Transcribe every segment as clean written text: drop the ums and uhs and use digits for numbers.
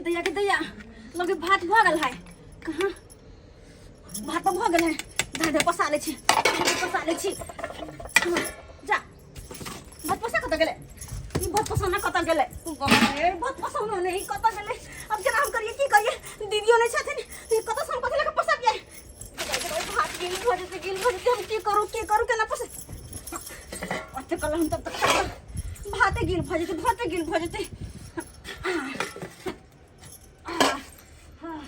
दैया के दैया लगे भात भऽ गेल है कहाँ भात तऽ भऽ गेल है धर धर पसा लै छी पसा लै छी हाँ, जा भात पसा कतऽ गेलै ई भात पसौना कतऽ गेलै ए, भात पसौना नहि कतऽ गेलै अब केना हम करियै की करियै दीदियो नहि छथिन ई कतऽ से हम कथी लऽ कऽ पसबियै भात गिल भऽ जेतै गिल भऽ जेतै हम की करू की करू केना पस ओते कल हम तब तक भाते गिल भऽ जेतै भाते गिल भऽ जेतै हाँ हाँ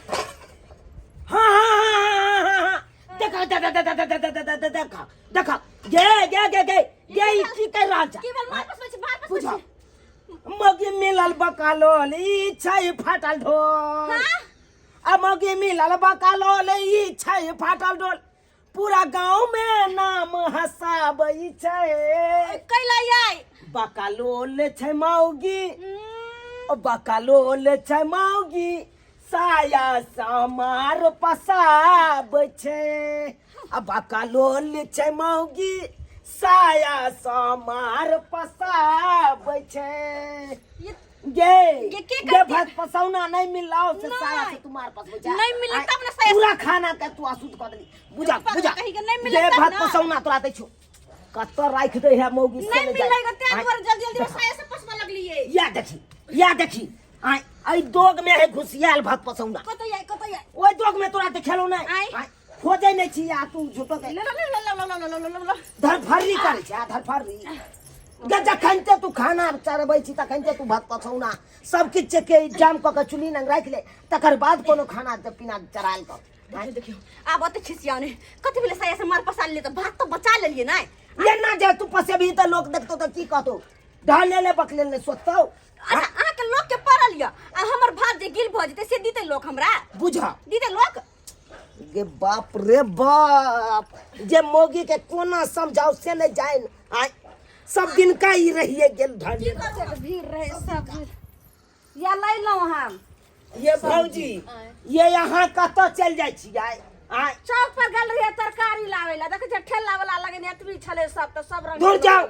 हाँ हाँ हाँ देखा देखा देखा देखा देखा देखा देखा देखा गे गे गे गे गे ई की कर रहल छै की भेल मार पसबै छी मार पसबै बुझा छी मगी मिलल बकालोल ई छै फाटल ढोल आ मगी मिलल बकालोल ई छै फाटल ढोल पूरा गांव में नाम हसाबै छै कैला आइ बकालोल छै मौगी ओ बकालोल छै मौगी साया समार पसाबै छै आ बकालोल छै मौगी साया समार पसाबै छै ये गे गे, के गे करती? भात पसौना नहीं मिलाओ से साया नहीं। से तुम्हार पसबै छै नहीं मिले आय, तब ना साया से- पूरा खाना के तू अशुद्ध कर देली बुझा पता बुझा कही के नहीं मिले गे तब भात ना। पसौना तोरा दै छौ कत राख दे है मौगी से नहीं ले जाय। मिलेगा तें आय, दुआरे जल्दी जल्दी साया से पसवा लगलिए या देखी या देखी आय आई दोग में है घुसियाल भात पसौना कतऽ आइ कतऽ आइ ओइ दोग में तोरा देखेलो नहीं आय। आय, खोजै नहीं छी आ तू झूठो के ले ले ले ले ले ले ले ले ले धरफर्री करै छै आ धरफर्री गे जखन ते तू खाना चढ़बै छी तखन ते तू भात पसौना सब किछु के जाम कऽ के चुल्ही लग राखि ले तकर बाद कोनो खाना पीना चढ़ायल कर देखियौ देखियौ आब ओते खिसियाउ नहि कथी भेलै साया से मार पसा लेलियै तऽ भात तऽ बचा लेलियै नहि एना जे तू पसेबही तऽ लोक देखतौ तऽ की कहतौ ढहले ले बकले ले सोचतौ अच्छा अहाँके लोक के पड़ल यऽ आ हमर भात जे गिल भऽ जेतै से दितै लोक हमरा बुझा दितै लोक गे बाप रे बाप जे मौगी के कोना समझाओ से नहीं जाए आय सब दिन का ही रहिए गेल ढले भीड़ रहे सब या लैलहुँ हम ये भौजी ये यहाँ कतऽ चलि जाइ छी आय आय चौक पर गेल रहियै तरकारी लाबै लए देखै छियै ठेला वाला लगेने एतबी छलै सब तऽ सब रंग दूर जाओ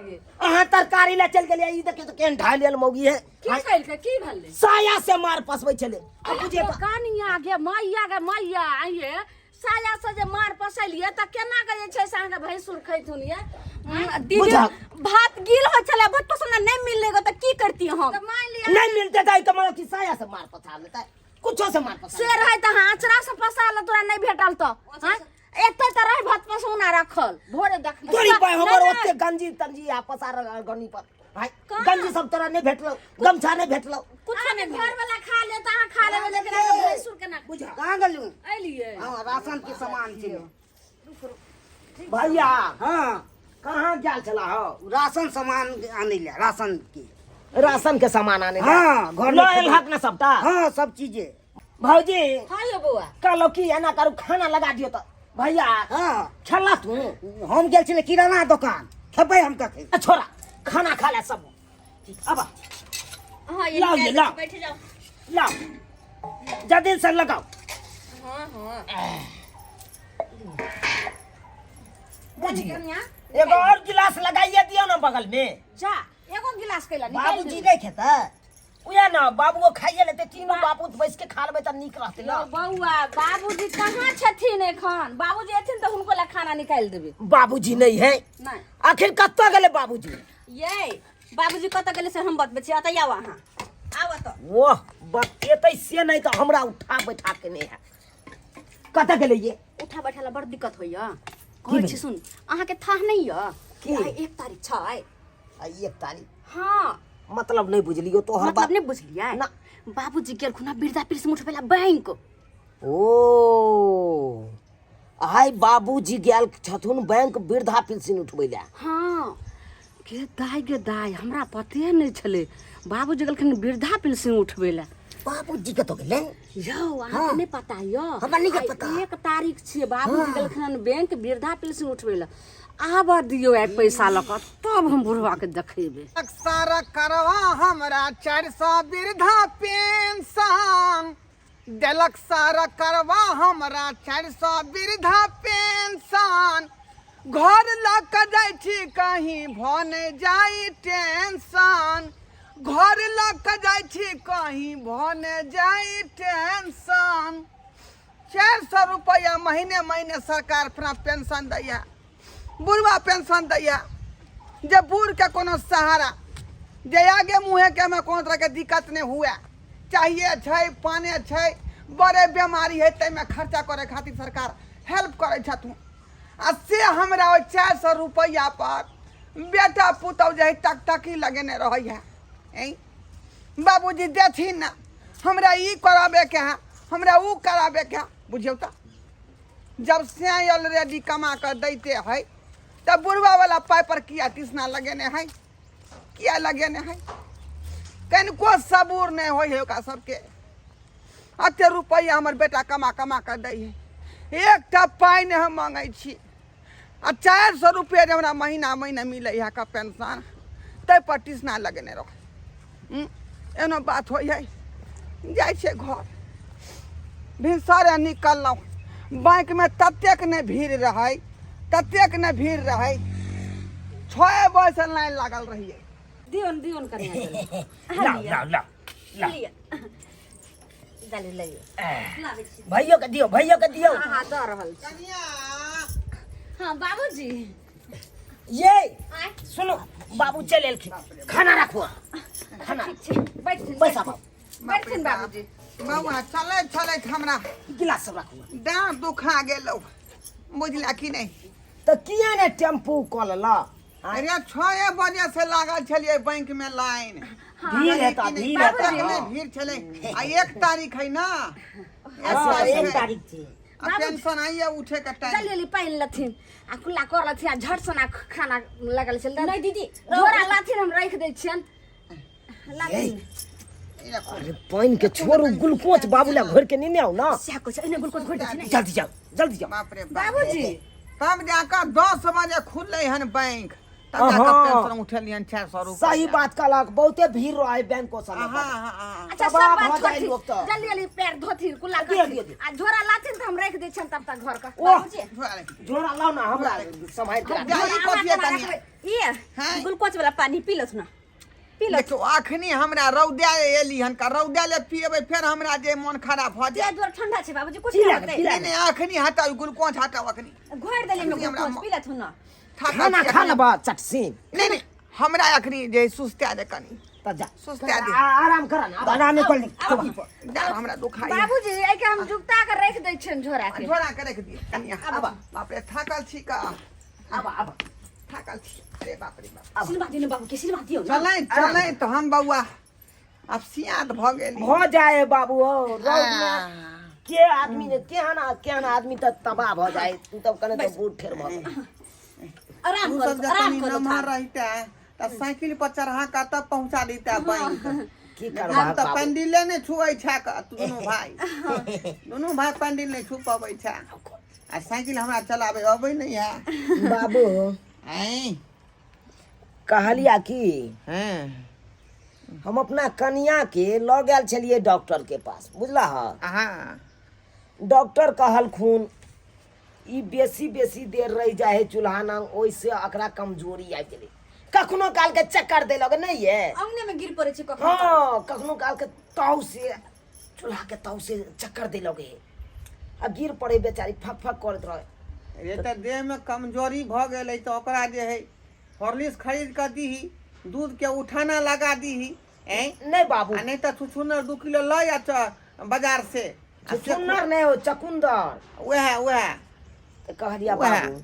अहाँ तरकारी लए चलि गेलियै ई देखियौ तऽ केहन ढायल मौगी है की केलकै की भेलै साया से मार पसबै छलै आ बुझे तऽ कनिया गे मैया गे मैया आइये साया से जे मार पसैलियै तऽ केना के जे छै से अहाँके भैंसुर खैथुन ये दीदी बुझा। भात गील होइ छलै भात पसौना नहि मिललै गो तऽ की करती हम तऽ मान लिअ नहीं मिलते तऽ एहिके मतलब कि साया से मार पसा लेतै कुछो से मार पसा से रहै तऽ अहाँ अचरा से पसा ले तोरा नहि भेटल तऽ हाँ? एते तऽ रहै भात पसौना रखल भोरे देखने तोरी पाय हमर नहि, ओते गंजी तंजी आ पसार गनी पर हाय कहाँ? गंजी सब तोरा नहीं भेटलो गमछा नहीं भेटलो कुछो नहि घर वाला खा ले तऽ अहाँ खा लेबै लेकिन अहाँके भैंसुर केना बुझा कहाँ गेलू एलियै हाँ राशन के सामान छै भैया हाँ कहाँ गेल छला हो राशन सामान आनै ले राशन के राशन के सामान आने हाँ, घर में लऽ एल हक ना सबटा हाँ सब चीजे भौजी हाँ यौ बौआ कहलो कि एना करू खाना लगा दियो तऽ भैया हाँ खेला तू हम गेल छलै किराना दोकान खेबै हम कखन आ छोरा खाना खा ले सब अब हाँ ये लाओ ये, निकालि लाओ। बैठ जाओ लाओ जल्दी से लगाओ हाँ हाँ बुझिए कनिया एगो और गिलास लगाइए दियो ना बगल में जा एगो गिलास कैला निकालि बाबूजी देबै। नहीं खेता उहे ना बाबूओ खाइए लेते तीनों बाबू बैस के खा लेबै तऽ नीक रहतै ना यौ बौआ बाबूजी कहाँ छथिन एखन बाबूजी एथिन तऽ हुनको लए खाना निकालि देबै बाबूजी नहीं है नहि आखिर कतऽ गेलै बाबूजी ये बाबूजी कतऽ गेलै से हम बतबै छी एतऽ आउ अहाँ आउ एतऽ वाह बतेतै से नहि तऽ हमरा उठा बैठा के नहि है कतऽ गेलै ये उठा बैठा ला बड़ दिक्कत होइया कहै छी सुन अहाँके थाह नहि यऽ की? आइ एक तारीख छै आ एक तारीख हाँ मतलब नहीं बुझलियो तोहर मतलब बात नहीं बुझलियै ना। बाबूजी गेलखुन हँ वृद्धा पेंशन उठबै ला बैंक ओ आइ बाबूजी गेल छथुन बैंक वृद्धा पेंशन उठबै लए हाँ गे दाय गे दाय हमरा पते नहि छलै बाबूजी गेलखिन वृद्धा पेंशन उठबै लए बाबूजी कतऽ गेलै यौ अहाँके नहि पता यऽ हमरा नहि आइ पता। एक तारीख छियै बाबूजी गेलखिन हन बैंक वृद्धा पेंशन उठबै लए आबऽ दियौ आइ पैसा लऽ कऽ तब हम बुढ़वाके देखेबै सारा करवा हमरा 400 वृद्धा पेंशन देलक सारा करवा हमरा 400 वृद्धा पेंशन घर लऽ कऽ जाइ छी कहीं भऽ नहि जाइ टेंशन घर लऽ कऽ जाइ छी कहीं भऽ ने जाइ टेंशन। 400 रुपैआ महीने महीने सरकार अपना पेंशन दैया, बुढ़वा पेंशन दैया, जे बूढ़के कोनो सहारा, जे आगे मुँहेके हमे कोनो तरहके दिक्कत नहि हुए, चाहिए छै पाने छै, बड़े बेमारी है ताहिमे खर्चा करे खातिर सरकार हेल्प करै छथुन। आ से हमरा ओहि 400 रुपैआ पर बेटा पुतहु जे है टकटकी लगेने रहै है, ऐं बाबूजी देथिन ना, हमरा ई कराबेके है, हमरा ऊ कराबेके है। बुझियौ तऽ जब से ऑलरेडी कमा कऽ दैते है तऽ बुढ़वा वाला पाइ पर किया तिसना लगेने है, किया लगेने है? कनिको सबूर नहि होइ है ओकरा सबके। अते रुपैआ हमर बेटा कमा कमा कऽ दै है, एकटा पाइ नहि हम मांगै छी। आ 400 रुपैआ जे हमरा महीना महीना मिलै है का पेंशन, ताहि पर टिसना लगेने रह। एना बात होइ है। जाइ छियै घर, भिनसरे निकललहुँ, बैंकमे ततेक नहि भीड़ रहै, ततेक नहि भीड़ रहै, 6 बजेसँ लाइन लागल रहियै। दियौन दियौन कनिया जल्दी। लाओ लाओ लाओ लाओ। लिअ जल्दी लइयो, लाबै छी। भैयो के दियो, भैयो के दियो। हाँ हाँ, दऽ रहल छी। कनिया। हाँ बाबूजी। ये आँय। सुनो, बाबू चलि एलखिन, खाना राखो खाना। ठीक छै, बैठथिन। पैसा बाबू। बैठथिन बाबूजी। बौआ, चलैत चलैत हमरा गिलास सब राखू। डाँर दुखा गेलौ, बुझला कि नहि? तऽ किया ने टेम्पू कऽ लेलऽ? अरे 6 बजे से लागल छलियै बैंक में लाइन। भीड़ हेता, भीड़ हेता। नहि भीड़ छलै, आ 1 तारीख है ना। अच्छा, 1 तारीख छै। आ पेंशन आइए उठे के टाइम। जल्दी जल्दी पानि लथिन आ कुल्ला कर लथिन आ झट सना खाना लगल छल। नहि दीदी, झोरा लाथिन, हम राखि दै छियनि, लाथिन। अरे पानि के छोड़ू, ग्लूकोज बाबू ला घोर के नेने आउ ना। सएह कहै छै, एहने ग्लूकोज घोरि दै छै ने। जल्दी जाओ, जल्दी जाओ। बाप रे बाप। बाबूजी। तब जाकऽ 10 बजे खुललै हन बैंक, तब जाकऽ अहाँ। पेंशन उठेलियन 400 रुपया। सही बात कहलक, बहुते भीड़ रहे बैंको सब में। हाँ हाँ हाँ। अच्छा, सब तबाह बात भऽ जाइ छोड़थिन, लोक तऽ। जल्दी जल्दी पैर धोथिन, कुल्ला दिअ, करथिन दिअ, दिअ। आ झोरा लाथिन तऽ हम राखि दै छियनि तब तक घर के। ओह। बाबूजी। झोरा लाओ ना, हमरा सम्हारि के राख। जा, ई झोरा कथी है हमरा कनिया? रखबै। ई हैं? ग्लूकोज वाला पानी पी लथुन ना, पी लथुन। देखियौ, अखनी हमरा रौदा एली हन, का रौदा ले पिएबै फेर हमरा जे मन खराब भऽ देह जाय। दुआर ठंडा छै बाबूजी, कुछ पी नहि ले, होतै। पी ले। नहि नहि, अखनी हटाउ ग्लूकोज, हटाउ अखनी। घोरि देलियै अखनी हमरा ग्लूकोज, पी लथुन ना। थाकल खाना छी खा अखनी। लेबा चटसिन। नहि नहि, हमरा अखनी जे सुस्ता दे कनी। तऽ जा, सुस्ता दे। आराम कर ना। आराम कर ली। जा, हमरा दुखाइ। बाबूजी, एहिके हम जुगता के राखि दै छियनि झोरा के। झोरा के राखि दियौ कनिया। आब बाप रे, थाकल छी का। आब आब। थाकल छी, अरे बाप रे बाप। सिलवा दियौ ने बाबू के, सिलवा दियौ ना। चलै चलै तऽ हम बौआ आब सियात भऽ गेली। भऽ जाए बाबू, हो रौद में के आदमी ने केहन केहन आदमी तऽ तबाह भऽ जाए, तू तब कने तऽ बूढ़ ठेर भऽ गेल। आराम तू करू, सब जे आराम कनी करू। नमहर रहिते तऽ साइकिल पर चढ़ा कऽ तब पहुँचा दिते बैंक। की हम करबा तऽ बाबू? पैंडिले नहि छुअै छै कऽ, दुनू भाई, दुनू भाई पैंडिल नहि छू पबै छै, आ साइकिल हमरा चलाबै अबै नहि है। बाबू। ऐं। कहलिया कि हँ। हम अपना कनिया के लऽ गेल छलियै डॉक्टर के पास, बुझला? हाँ। डॉक्टर कहलखुन ई बेसी बेसी देर रहि जाइ है चूल्हा नंग, ओहिसँ एकरा कमजोरी आबि गेलै, कखनो काल के चक्कर दे लगे नहीं ये। अंगने में गिर पड़ै छै कखनो। हाँ, कखनो काल के ताव से, चूल्हा के ताव से चक्कर दे लगे है आ गिर पड़े, बेचारी फक फक करैत रहे। रे तऽ देहमे कमजोरी भऽ गेलै तऽ ओकरा जे है हॉर्लिक्स खरीद कऽ दीही, दूध के उठाना लगा दीही, ऐं। नहीं बाबू। आ नहीं तऽ छुछुनर 2 किलो लऽ आ बाजार से। आ से छुछुनर नहीं हो, चकुंदर। वएह वएह। तऽ कहलिया वएह। बाबू,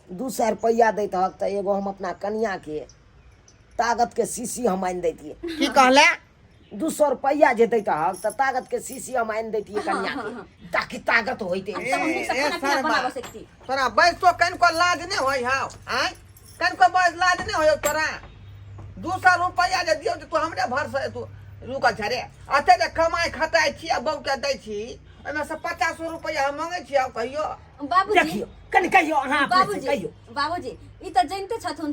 200 रुपैआ दैत हक तऽ एगो हम अपना कनिया के ताकत के शीशी हम आनि दैतियै। की कहले? 200 रुपैआ जे दैत हक तऽ ताकत के शीशी हम आनि दैतियै कनिया के, ताकि ताकत होइते। तब हम नीकसँ ए, खाना पीना सरबा। बनाबऽ सकती। तोरा बैसतो कनिको लाज नहि होइ हौ? आँय, कनिको बैस लाज नहि होइ हौ तोरा? 200 रुपैआ जे दियौ तऽ तू हमरे भरसे तू रुकल छ रे? अते जे कमाइ खटाइ छी आ बहूके दै छी, ओहिमे से 50 रुपैआ हम मंगै छी आब कहियो? बाबूजी। देखियौ, कनि कहियौ अहाँ अपने से। बाबूजी। कहियौ। बाबूजी, ई तऽ जनिते छथुन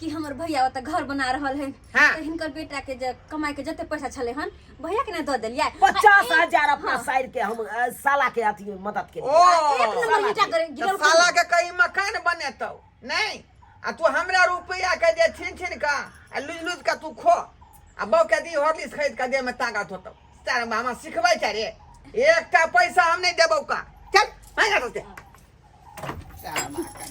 कि हमर भैया ओतऽ घर बना रहल हन। हाँ। तऽ हिनकर बेटा के जे कमाई के जते पैसा छलै हन, भैया के ने दऽ देलियै। 50,000 अपना साइड के हम साला के अथी मदद के। ओ। एक नंबर ईटा करे तऽ गिरल। साला के कहीं मकान बनेतौ नहि, आ तू हमरा रुपैआ के जे छीन छीन कऽ आ लुझ लुझ कऽ तू खो। आ बौ के दी हॉर्लिक्स खरीद के दे में ताकत होतौ सारा मामा सिखबै छै रे एकटा पैसा हम नहि देबौ का चल मांगा तो सारा माँ का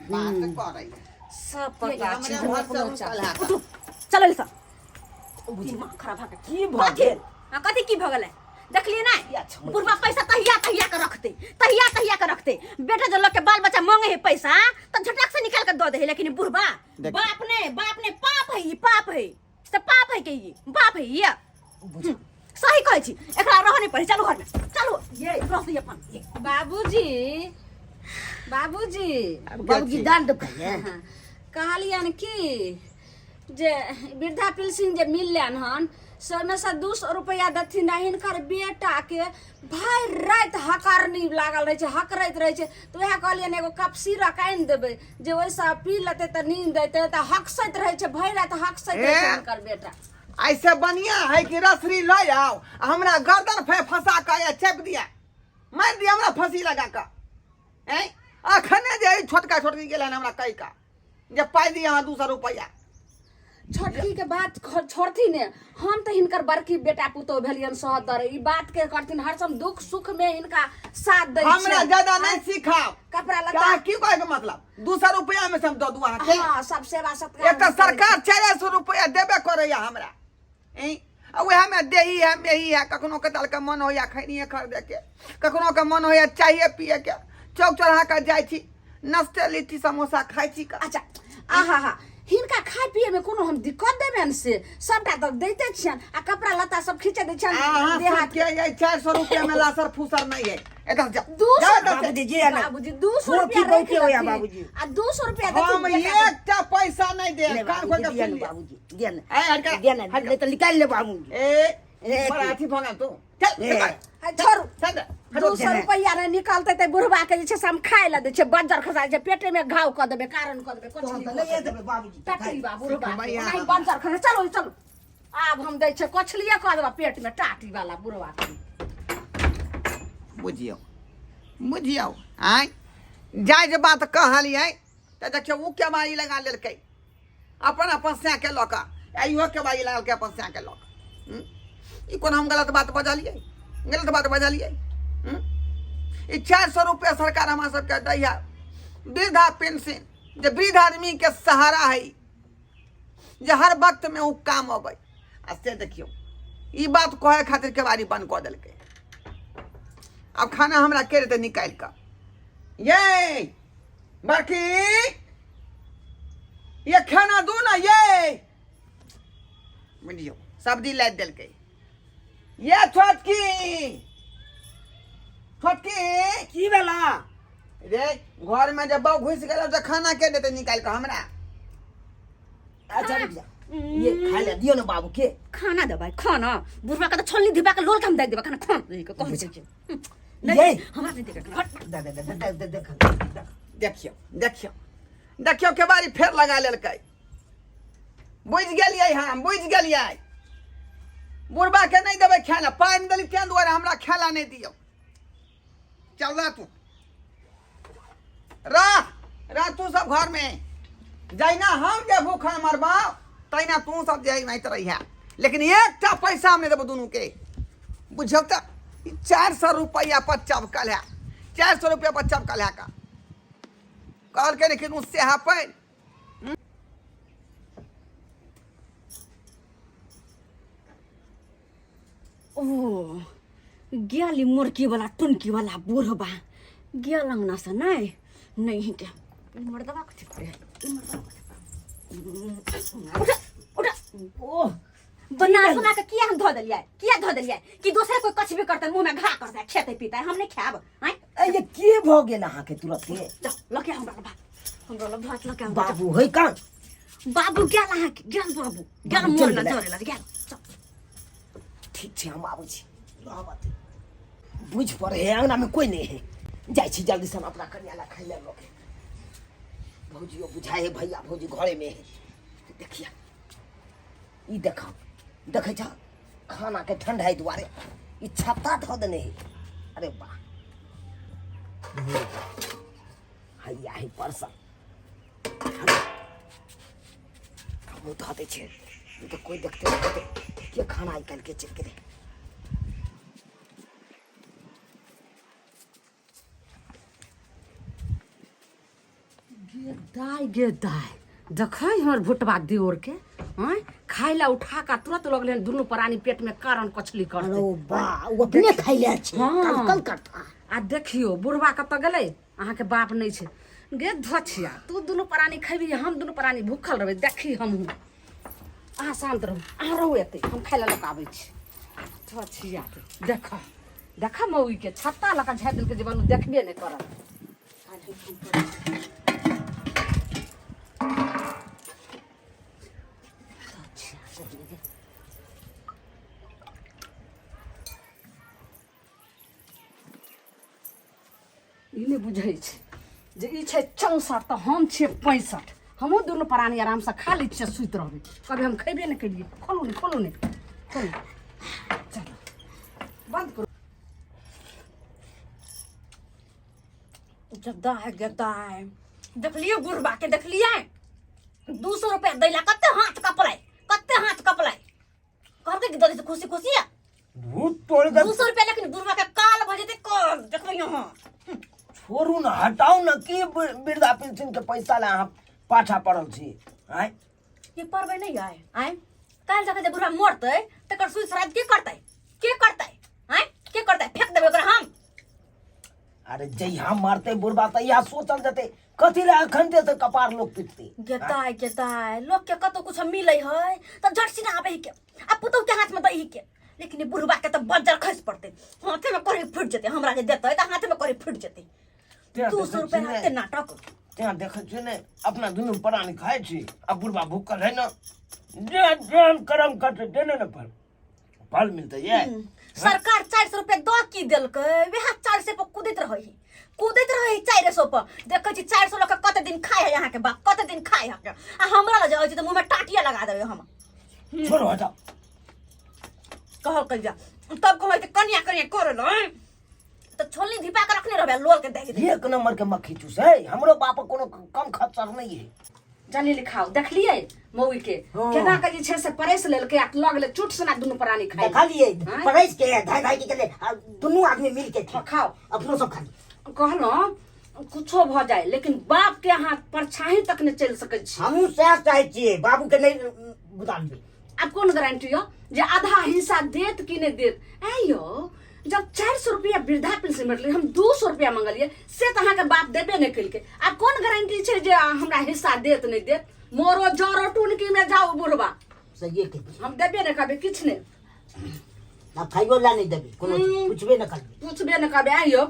बात करै सब पता छै हमरे हम घर से अपनो रुकल चाल है। उठू चलो ई सब दिमाग खराब भऽ गेल की भऽ कथी गेल? हाँ, कथी की भऽ गेलै देखलियै या नहि छमैया। बुढ़वा पैसा तहिया तहिया के रखते तहिया तहिया के रखते बेटा जो लग के बाल बच्चा मांगे है पैसा तो झटक से निकाल के दऽ दे है लेकिन बुढ़वा देख। बाप ने बाप ने पाप है ई पाप है से पाप है के ई बाप है ये सही कहै छी एकरा रहऽ नहि पड़ै चलू घरमे चलू ये रहतै अपन बाबूजी बाबूजी बाबूजी दान दो कहिए कहलियन कि जे वृद्धा पेंशन जे मिललनि हन से ओहिमे से 200 रुपैआ देथिन आ हिनकर बेटाके भरि राति हकरनी लागल रहै छै हकरैत रहै छै तऽ उएह कहलियनि एगो कप सिरक आनि देबै जे ओहिसँ पी लेतै तऽ नींद अयतै तऽ हकसैत रहै छै भरि राति हकसैत रहै छै ए? हिनकर बेटा ऐसे बढ़िया है कि रसरी लऽ आउ आ हमरा गर्दन फे फंसा कऽ या चेप दिया मारि दिया हमरा फंसी लगा कऽ ऐं अखने जे ई छोटका छोटकी गेल हन हमरा कहि कऽ जे पाइ दिअ अहाँ 200 रुपैआ छोटकी के बात छोड़थिन ने हम तऽ हिनकर बड़की बेटा पुतोह भेलियन सहोदर ई बात के करथिन हरसम दुख सुख में हिनका साथ दै हमरा छियनि। ज्यादा नहीं सिखाओ कपड़ा लत्ता का की कहे के मतलब 200 रुपया में से हम दऽ दू अहाँके हाँ सब सेवा सत्कार एक तऽ सरकार 400 रुपया देबे करैया हमरा ऐं आ उएह में देही है मेही है कखनो के के मन होइया खैनिए खरीदे के कखनो के मन होइया चाये पिए के चौक चौराहा के जाइ छी नाश्ते लिट्टी समोसा खाइ छी का अच्छा आहा हा हिनका खाय पिए में कोनो हम दिक्कत देबेन से सबटा तऽ दैते छियन आ कपड़ा लत्ता सब खींचे दै छियन अहाँ देह हाथ सबके ये 400 रुपया में लासर फूसर नहीं है एतऽ जाओ दू सौ जाओ एतऽ से। बाबूजी जी है ना बाबूजी 200 वो रुपया की राखि बहुते होया लेथिन। बाबूजी। आ 200 रुपया देथिन हम बेटा के। एकटा पैसा नहीं दे ले कान खोल बाबूजी के दिया सुन ना लिअ। बाबूजी दिया ना ए, हट कर, दिया ना हट कर। नहीं तो निकाल ले बाबूजी ए ए, बड़ा अथी भऽ गेल तू चल ए। चल आ, छोड़ू चल चल 200 रुपया नहि निकालतै तऽ बुढ़वा के जे छै से हम खाय लए दै छियै बज्जर खसा दै छै पेटे में घाव कऽ देबै कारण कऽ देबै तहन तऽ लैए देबै बाबूजी टटली बा बुढ़वा के। सिखबैया। नहीं बज्जर खसा चलो चलो आब हम दै छियै कछलिए कऽ देबै पेट में टाटी वाला बुढ़वा के बुझियौ बुझियौ आँय जाय जे बात कहलियै तऽ देखियौ ओ केबाड़ी लगा लेलकै अपन अपन सैके लऽ कऽ आ इहो केबाड़ी लगलकै अपन सैके लऽ कऽ हूँ? ई कोन हम गलत बात बजलियै गलत बात बजलियै हूँ? ई 400 रुपया सरकार हमरा सबके दैया वृद्धा पेंशन जे वृद्ध आदमीके सहारा है जे हर वक्त में ओ काम अबै आ से देखियौ ई बात कहै खातिर केबाड़ी बंद कऽ देलकै आब खाना हमरा के देतै निकालि कऽ ये बड़की ये खाना दू ना ये बुझियौ सब्जी लादि देलकै ये छोटकी छोटकी की भेला रे घर में जब बहू घुसि गेल तऽ खाना के देतै निकालि कऽ हमरा अच्छा रुक जा ये खा ले दियो ना बाबू के खाना देबै खाना बुढ़वा के तऽ छोलनी धिपा के लोल के हम दे देबै खाना खाना नहीं के कहै छै नहीं ये। हमरा नहीं देके खाना हट दे दे दे दे दे दे दे देखियौ देखियौ देखियौ केबाड़ी फेर लगा लेलकै बुझि गेलियै हम बुझि गेलियै बुढ़बा के नहि देबै खाय लए पानि देली तें दुआरे हमरा खाय लए नहि दियौ चल रह तू रह रह तू सब घर में जहिना हम जे भूखा मरबा तहिना तू सब जे नाइत रहिया लेकिन एकटा पैसा हम नहि देबो दुनू के बुझल तऽ 400 रुपैआ पर चपकल है 400 रुपैआ पर चपकल है का कहलकै ने कि सेहा पानि ओ गेली मुर्गी वाला टुनकी वाला बुढ़बा गेल अंगना से नहीं नहीं के ई मर्दबा कथी करे है? ई मर्दबा कथी करे? उठा उठा ओह बना सुना के किया हम धो देलियै किया धो देलियै कि दोसरे कोई कुछ भी करते मुंह में घा करते खेते पीते हम नहीं खाब आँय ए, ये के भऽ गेल अहाँके तुरते जाओ लके हमरा लग भात हमरा लग भात लके हमरा बाबू है कहाँ बाबू गेल अहाँके गेल बाबू गेल बाबू मोर चलि लग गेलै। जरे लग गेल चल। ठीक छै हम आबै छी रहब एतै। बुझि पड़े है अंगना में कोई नहीं है जाइ छी जल्दी से हम अपना कन्या ला खाइ ले लके भौजियो बुझाए है भैया भौजी घरे में है देखिया ई देख देखै छ खाना के ठंडा है दुआरे ई छत्ता धऽ देने है अरे वाह हैया है परसा हमहूँ धऽ दै छियै तऽ कोइ देखते देखते के खाना आइ काल्हिके चलि गेलै। गे दाय, गे दाय, देखै हमर भुटबा दियोर के, आँय, खाय ला उठा कऽ तुरंत लगलै हन दुनू प्राणी पेट में कारण कछली करतै। अरे बा, ओ अपने खाइ ले छै। हाँ। कल कल करता। आ देखियो बुढ़वा कतऽ गेलै? अहाँके बाप नहि छै। गे धोछिया, तू दुनू प्राणी खैबी, हम दुनू प्राणी भूखल रहबै। देखी हमहूँ। अहाँ शान्त रहू, अहाँ रहू एतै, हम खाय लए लऽ कऽ आबै छी। धोछिया के देख, देख, मौगी के छत्ता लऽ कऽ झाड़ि देलकै जे बनू देखबे नहि करत। ई नहि बुझै छै जे ई छै 64 तऽ हम छियै 65। हमहूँ दुनू प्राणी आरामसँ खा लै छियै, सुति रहबै। कभी हम खयबे नहि केलियै। खोलू ने, खोलू ने, खोलू। चलो, बन्द करू। गदाय गदाय, देखलियै बुढ़बा के? देखलियै 200 रुपया दैला कते हाथ कपलै, कते हाथ कपलै। कहलकै कि दऽ दै खुशी खुशी भूत तोड़ के। 200 रुपया, लेकिन बुढ़बा के काल भऽ जेतै काल, देखबै यहाँ। छोड़ू ने, हटाउ ने। की वृद्धा पेंशन के पैसा ला अहाँ पाछा पड़ल छी, आँय? ये पढ़बै नहि आय? आय, काल्हि जाके जे बुढ़ा मरतै तकर सुइ श्राद्ध के करतै? के करतै? आय, के करतै? फेंक देबै ओकरा हम। अरे जहिया मरतै बुढ़बा तहिया सोचल जेतै। कथी लए अखन से कपार लोग पिटतै? गेताय गेताय, लोग के कतौ कुछ मिलै है तऽ झट सिना आबै के आ पुतहु के हाथ में दै के, लेकिन ई बुढ़बा के तऽ बज्जर खसि पड़तै, हाथे में करी फुटि जेतै। हमरा जे देतै तऽ हाथे में करी फुटि जेतै। तें 200 देखै रुपया छी ने, एते नाटक। तें देखै छियै ने, अपना दुनू प्राणी खाइ छी आ बुढ़बा भूखल है ने। जे जेहन करम करतै तेने ने फल फल मिलतै ये। सरकार 400 रुपया दऽ की देलकै? वएह 400 पर कूदैत रहै है, कूदैत रहै है 400 पर। देखै छी 400 लऽ कऽ कते दिन खाइ है अहाँके बाप, कते दिन खाइ है। आ हमरा लग जे अबै छै तऽ मुँहमे टाटिया लगा देबै हम। छोड़ो, हटाओ। कहलकै जा तब कहै छै कनिया कनिया करे लए तऽ छोलनी धिपा के रखने रहबै, लोल के दागि देबै। एक नंबर के मक्खी चूस है। हमरो बाप कोनो कम खच्चर नहीं है। जल्दी लिखाओ। देखलियै मौगी के? हाँ। केना के जे छै से परसि लेलकै आ लऽ गेलै चुट सना दुनू प्राणी खाइ। देखलियै? आँय? परसि के धाय धाय के गेलै आ दुनू आदमी मिल के। हाँ, खाओ। अपनो सब खाली। कहलहुँ कुछो भऽ जाय लेकिन बाप के अहाँ परछाही तक नहि चलि सकै छी। हमहूँ सएह चाहै छियै, बाबू के नहि बुतालियै। आब कोन गारंटी यौ जे आधा हिस्सा देत कि नहि देत? ऐ यौ, जब 400 रुपया वृद्धा पेंशन भेटलै, हम 200 रुपया मंगलियै से तऽ अहाँके बाप देबे नहि केलकै। आब कोन गारंटी छै जे हमरा हिस्सा देत नहि देत? मोरो जरो टुनकी में जाउ बुढ़बा। सहिए कहै हम देबे नहि करबै किछु नहि। आब खाइयो ला नहि देबै कोनो चीज, पुछबे नहि करबै। पुछबे नहि करबै। आइ यौ,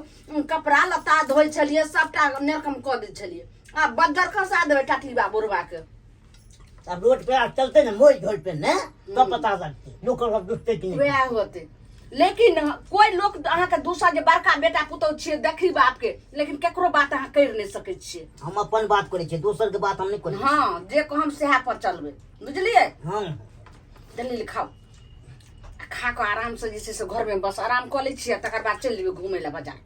कपड़ा लत्ता धोइ छलियै, सबटा नेकम कऽ दै छलियै, आ बज्जर खसा देबै टाटलीबा बुढ़बाके। आब रोड पे आब चलते ने मोल झोल पे ने तब पता लगते लोक सब दुखते कि नहीं। वएह होते, लेकिन कोई लोक अहाँके दूसरा जे बड़का बेटा पुतहु छियै, देखी बापके, लेकिन केकरो बात अहाँ करि नहि सकै छियै। हम अपन बात करै छियै, दोसर के बात हम नहि करै छियै। हँ, जे कहम सएह पर चलबै, बुझलियै? हँ। जल्दी खाउ आ खा कऽ आरामसँ जे छै से घरमे बस आराम कऽ लै छियै, तकर बाद चलि जेबै घुमै लए बाजार।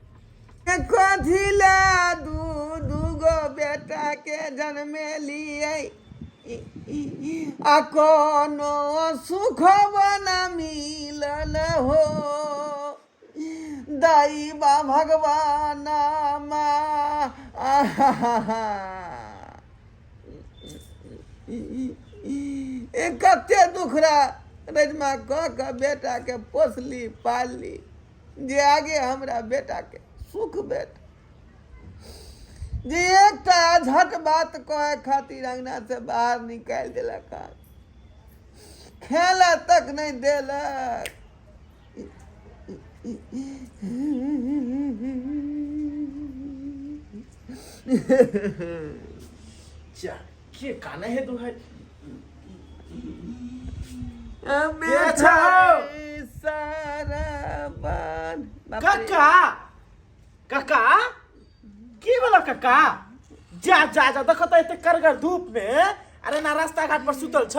कथी ले दू दूगो बेटा के जन्मेलियै आ कोनो सुखब न मिलल हो दैबा भगवान मा। कते दुख रहा रजमा कऽ कऽ बेटाके पोसली पालली जे आगे हमरा बेटाके सुख भेट जे एकटा झट बात कहै खातिर अंगना से बाहर निकालि देलक हन, खेला तक नहि देलक। चा के काने है तू है? बेटा छौ? सारा बान बाप रे। काका, काका, की भेलो काका? जा जा जा, देखो त एते करगर धूप में अरे ना रास्ता घाट पर सुतल छ,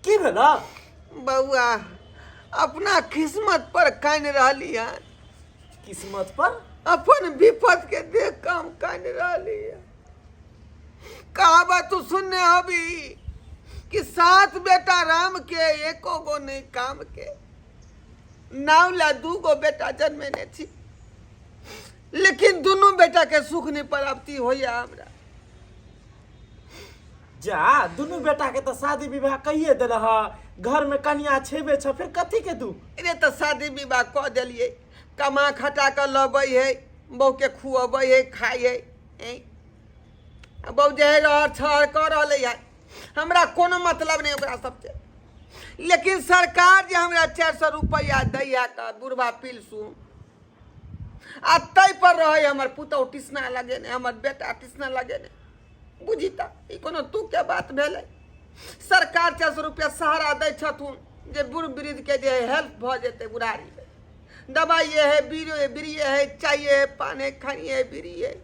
की भेलो? बौआ, अपना किस्मत पर कानि रहली हन। किस्मत पर? अपन विपद के देख कऽ हम कानि रहली हन। कहावत तू सुनने हबी कि सात बेटा राम के एको गो नहि काम के। नाव ला 2 गो बेटा जन्मेने छी, लेकिन दुनू बेटा के सुख नहीं प्राप्ति होइया हमरा। जा दुनू बेटा के तो शादी विवाह कहिए देल ह, घर में कन्या छेबे छ, फिर कथी के दुख? अरे तो शादी विवाह कऽ देलियै, कमा खटा कऽ लबै है, बहू के खुअबै है, खाइ है, ऐं। आ बहू जे है रहर छहर कऽ रहलै है, हमरा कोनो मतलब नहि ओकरा सबके। लेकिन सरकार जे हमरा 400 रुपैआ दैया तऽ बुढ़बा पिलसू आ ताहि पर रहै हमर पुतहु टिसना लगेने, हमर बेटा टिसना लगेने। बुझी तऽ ई कोनो तू के बात भेलै? सरकार 400 रुपैआ सहारा दै छथुन जे बूढ़ वृद्ध के जे हेल्प भऽ जेतै बुढ़ारी में, दवाइए है, बीड़ो है, बीड़िए है, चाय है, पान है, खानिए है, बीड़ी है,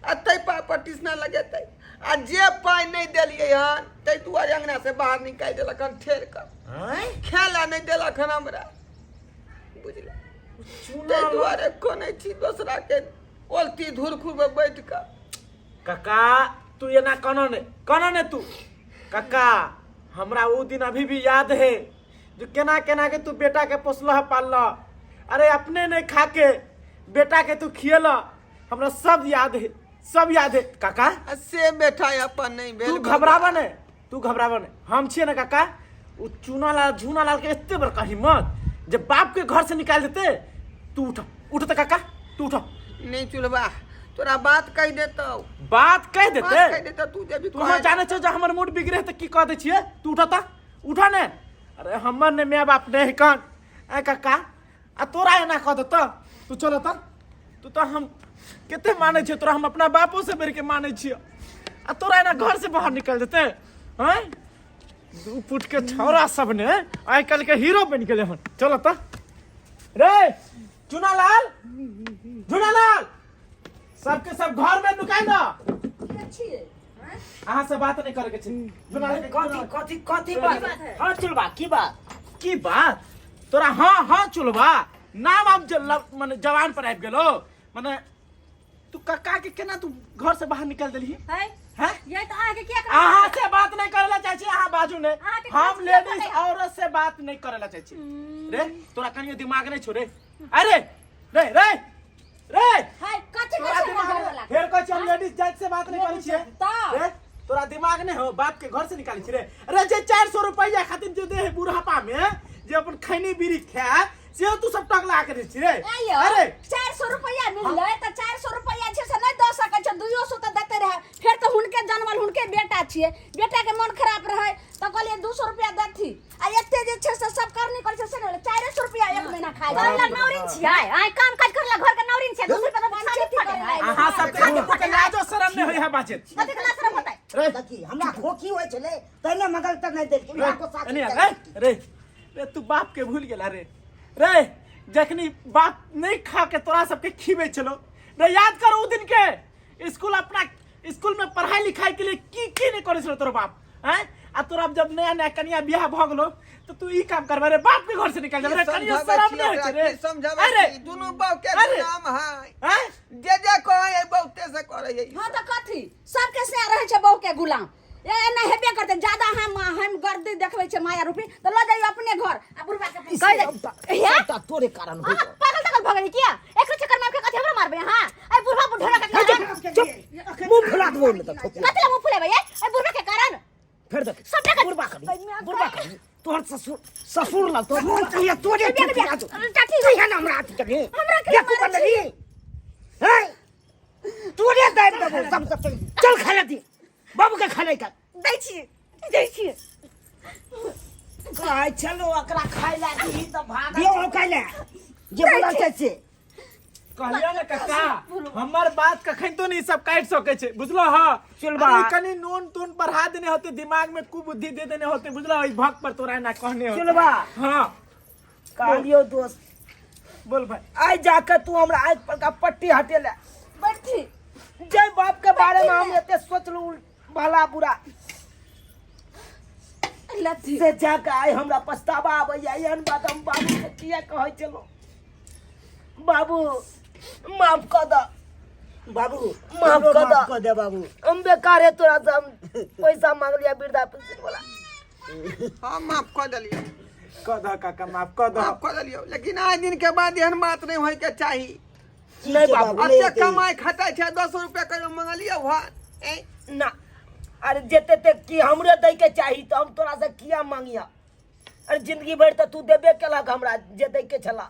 आ ताहि पाइ पर टिसना लगेतै। आ जे पाइ नहि देलियै हन ताहि दुआरे अंगना से बाहर निकालि देलक हन ठेर कऽ, खाय लए नहि देलक हन हमरा, बुझले? ताहि दुआरे कनै छी दोसरा के ओलती धुरखुर में बैठ कऽ। कका तू एना कनो ने, कनो ने तू। कका हमरा वो दिन अभी भी याद है जो केना केना के तू बेटा के पोसलह पाललह, अरे अपने नहीं खा के बेटा के तू खियलह, हमरा सब याद है, सब याद है काका। आ से बेटा अपन नहीं भेल। तू घबराबा नहीं, तू घबराबा नहीं, हम छिए ना काका। वो चूना लाल झूना लाल के एते बड़का हिम्मत जे बाप के घर से निकाल देते। तू उठ, उठ तो काका, तू उठ। नहीं चुलबा, तोरा बात कह देतौ। बात कह देते? बात कह देतौ, तू जे भी तू हम जाने छो जे हमर मूड बिगड़े त की कह दे छिए। तू उठ त, उठ ने। अरे हमर ने my बाप नहीं कन ए काका, आ तोरा एना कह देतौ? तू चल त, तू तो हम कते मानै छियो तोरा, हम अपना बापो से बढ़ के मानै छियो, आ तोरा एना घर से बाहर निकल देते हैं? दू फुट के छौरा सब ने आइ काल्हि के हीरो बनि गेलै हन। चल त रे चुनालाल, झुनालाल, सबके सब घर में नुकाइ न। अहाँ से बात नहीं करे के छै। झुनालाल के कथी कथी कथी बात? हाँ चुलबा, की बात? की बात तोरा? हाँ हाँ चुलबा, नाम आब मने जवान पर आबि गेलो। मने तू कक्का के केना तू घर से बाहर निकाल देलही? है हैं? ये तो अहाँ के किया अहाँ से बात नहीं करे ला चाहे छी, अहाँ बाजू नहीं। अहाँके हम काज किया लेडीज पड़ै? औरत से बात नहीं करे ला चाहे छी। रे तोरा कनियो दिमाग नहीं छो रे? अरे रे रे रे है कथी तोरा कहै छै दिमाग घर वाला? फेर कहै छी हम लेडीज जात से बात नहीं करै छियै। तऽ? रे तोरा दिमाग नहीं हो? बाप के घर से निकालै छी रे। रे जे 400 रुपैया खातिर जे दे है बुढ़ापा में जे अपन खैनी बीड़ी खाए से तू सब टक लगा के दै छी रे। आइयो, अरे 400 रुपैया मिललै तऽ 400 रुपैया छै से नहि दऽ सकै छै, 200 तऽ देते रहै। फेर तऽ हुनके जनमल हुनके बेटा छियै, बेटा के मन खराब रहै तऽ कहलियै 200 रुपैआ देथी। आ एते जे छै से सब करनी करै छै से नहि भेलै, 400 रुपैआ एक महीना खाइ छै। घर ला नौरिन छियै, आइ काम काज करला घर के नौरिन छियै, 200 रुपैआ तऽ खाली फटे है। अहाँ सब के कनिको के लाजो शरम नहि होय है बाजैत। कथी के लाज शरम होतै? रे देखी हमरा खोखी होइ छलै तैने मदद तऽ नहि देलखिन। रे, हमरा साथ एने आ, रे रे रे तू बाप के भूल गेला रे। रे जखनी बाप नहीं खा के तोरा सबके खीबै छलो रे, याद कर उ दिन के स्कूल, अपना स्कूल में पढ़ाई लिखाई के लिए की की नहीं करे छलो तोरा बाप हैं? आ तोरा जब नया नया कनिया बियाह भ गेलो तो तू ई काम करबा रे, बाप के घर से निकल जा रे। कनियो समझाबै शरम छी नहीं होय ओकरा, छै रे। की समझाबै अरे छी? दुनू बाप के अरे। गुलाम है, हैं? जे जे कहै है बहुते से करै है। हाँ तऽ कथी सबके से रहै छै बहू के गुलाम, ए एना हेबे करतै। ज्यादा हम गर्दी देखबै छै माया रूपी तऽ लऽ जाइयो अपने घर आ बुढ़बा के कहि दे। हे? सबटा तोरे कारण होइ अहाँ पागल तागल भऽ गेलियै किया? एकरो चक्कर में आबि के कथी हमरा मारबै अहाँ? एहि बुढ़बा बुढ़ोरा के कारण। चुप, मुंह फुला देबो ने तऽ ठोकिया। कथी लए मुंह फुलेबै ये? एहि बुढ़बा के कारण। फेर देख। सबटा के बुढ़बा कभी, बुढ़बा कभी तोहर ससुर ससुर लग तो मुंह चाहिए तोरे बिया, बिया, ठोकिया दो। चाची। तू है ना हमरा अथी कभी। हमरा के देखू मारै बदली। हे तोरे दाबि देबो सब सब चल खा ले दी बाबू के खाने का। दै छी, दै छी। कहै छलो ओकरा खाय ला दीही तऽ भागल। दियौ हम खाय ले जे बोलल छै से। कहलियो ने काका, हमर बात कखन तो नहीं सब काटि सकै छै, बुझलो? हाँ चुलबा। अरे कनी नून तून बढ़ा देने होते, दिमाग में कुबुद्धि दे देने होते, बुझलो? ई भक पर तोरा एना कहने होते। चुलबा। हाँ कहलियो दोस्त। बोल भाई। आइ जाके तू हमरा आँखि पर का पट्टी हटेले। बैठी। जय बाप के बारे में हम एते सोचलू भला बुरा लथी से जाके आइ हमरा पछतावा आबैया। एहन बात हम बाबू के किया कहै छलहुँ? बाबू माफ कऽ दऽ, बाबू, माफ हमरो कऽ माफ दऽ। कऽ दे बाबू। हम बेकार है, तोरा से हम पैसा मांग लिया वृद्धा पेंशन वाला। हम माफ कऽ देलियौ। कऽ दह काका, माफ कऽ दह। माफ कऽ देलियौ, लेकिन आइ दिन के बाद एहन बात नहि होय के चाही। नहीं बाबू। नहीं एते हेतै। कमाइ खटाइ छै, 10 रुपया कहियो मंगलियौ हन? ऐं? ना, अरे जेते ते की हमरे दै के चाही तऽ हम तोरा से किया मांगिया? अरे जिंदगी भरि तऽ तू देबे केलक हमरा जे दै के छला।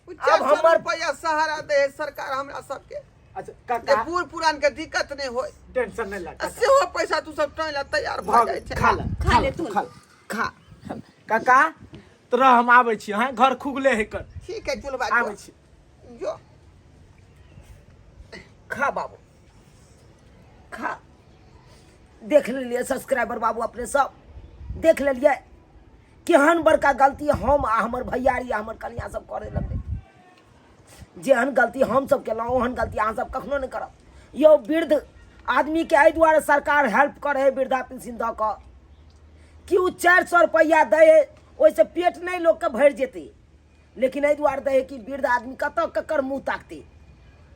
उ 400 हमर- रुपया सहारा दे है सरकार हमरा सबके अच्छा जे काका, बूढ़ पुरान के दिक्कत नहीं होय। टेंशन नहीं ला आ काका। सेहो पैसा तू सब टाँय ला तैयार भऽ जाइ छै। खा ले। खा ले तू। खा ले। खा। काका, तोरा हम आबै छी। हाँ, घर खुगले है कर। ठीक है चुलबा, आबै छी। जो। खा बाबू, खा। देख लेलियै सब्सक्राइबर बाबू, अपने सब देख लेलियै केहन बड़का गलती हम आ हमर भैयारी आ हमर कनिया सब करे लगलै। जेहन गलती हम सब केलहुँ, ओहन गलती अहाँ सब कखनो नहि करब यौ। वृद्ध आदमीके एहि दुआरे सरकार हेल्प करे है वृद्धा पेंशन दऽ कऽ कि ओ 400 रुपैआ दै है, ओहिसँ पेट नहि लोकके भरि जेतै, लेकिन एहि दुआरे दै है कि वृद्ध आदमी कतऽ ककर मुँह ताकतै,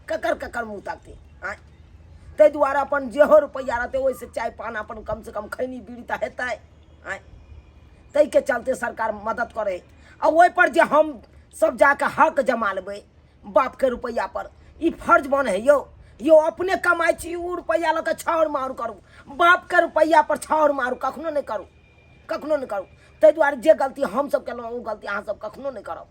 ककर ककर मुँह ताकतै आँय? ताहि दुआरे अपन जेहो रुपैआ रहतै, ओहिसँ चाय पान अपन कमसँ कम खैनी बीड़ी तऽ हेतै आँय? ताहिके चलते सरकार मदद करै। आ ओहिपर जे हम सब जाके हक जमा लेबै बापके रुपैआ पर, ई फर्ज बन है यौ। यौ, अपने कमाइ छी, ओ रुपैआ लऽ कऽ छाउर माउर करू, बापके रुपैआ पर छाउर मारू कखनो नहि करू, कखनो नहि करू। ताहि दुआरे जे गलती हमसब केलहुँ, ओ गलती अहाँ सब कखनो नहि करब।